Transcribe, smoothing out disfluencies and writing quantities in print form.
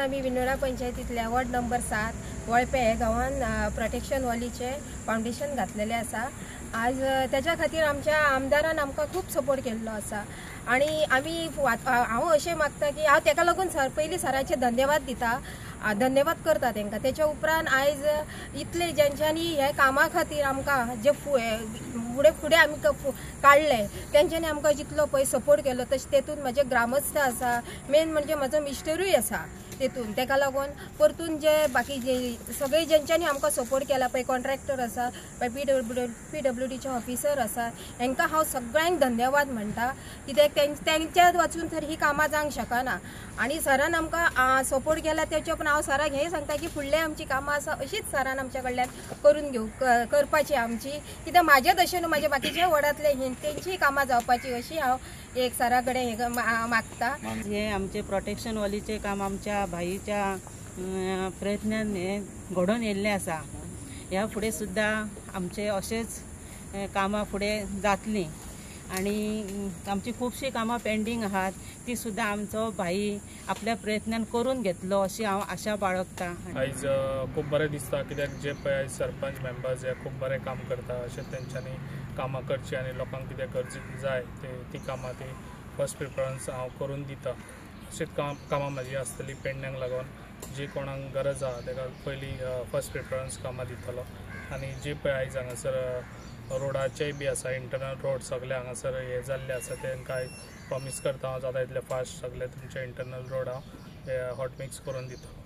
आमी विनोडा पंचायतींतल्या ward number 7 वळपे हे गांवान प्रोटेक्शन वॉलीचें फावंडेशन घातलेलें आसा. आज तेच्या खातीर आमच्या आमदारान आमकां खूब सपोर्ट केल्लो आसा आनी आमी हांव अशें मागता की हांव तेका लागून सर पयलीं सराचे धन्यवाद दिता, धन्यवाद करता तांकां. तेच्या उपरांत आयज इतले जेंच्यांनी हे कामा खातीर आमकां जे फुडें फुडें आमकां काडले तेंच्यांनी आमकां जितलो पळय सपोर्ट केलो तशें तेतून म्हजे ग्रामस्थ आसा, मेन म्हणजे म्हजो मिस्टरूय आसा तेतून. तेका लागून परतून जे बाकी जे सगळे जेंच्यांनी आमकां सपोर्ट केला पळय कॉन्ट्रॅक्टर आसा, पळय पीडब्ल्यूडीचे ऑफिसर आसा, हेंकां हांव सगळ्यांक धन्यवाद म्हणटा. कित्याक तेंच्या वाचून तर ही कामां जावंक शकना आनी सरान आमकां सपोर्ट केला तेच्या पण हांव सराक हें सांगता की फुडले आमची कामां आसा अशीच सरान आमच्या कडल्यान करून घेव करपाची आमची. कित्याक म्हाजे तशें न्हू म्हाजे बाकीच्या वॉर्डांतले तेंचीय कामां जावपाची अशी हांव एक सरा कडेन हें मागता. हे आमचे प्रोटेक्शन वॉलीचें काम आमच्या भाईच्या प्रयत्नान हें घडोवन येयल्लें आसा. ह्या फुडें सुद्दां आमचे अशेंच कामां फुडें जातलीं आनी आमची खुबशीं कामां पेंडींग आहात ती सुद्दां आमचो भाई आपल्या प्रयत्नान करून घेतलो अशी हांव आशा बाळगता. आयज खूब बरें दिसता कित्याक जे पळय आयज सरपंच मेंबर्स हे खूब बरें काम करता, अशें तेंच्यांनी कामां करचीं आनी लोकांक कितें गरजेक जाय ते ती कामां ती फर्स्ट प्रिफरन्स हांव करून दिता. अशीच कामां म्हाजी आसतली पेडण्यांक लागून जी कोणाक गरज आहा तेका पयलीं फर्स्ट प्रिफरन्स कामां दितलो. आनी जी पळय आयज हांगासर रोडाचेय बी आसा, इंटरनल रोड सगळे हांगासर हे जाल्ले आसा तेंकां प्रॉमीस करता हांव जाता इतले फास्ट सगळे तुमचे इंटरनल रोड हांव हॉट मिक्स करून दितलो.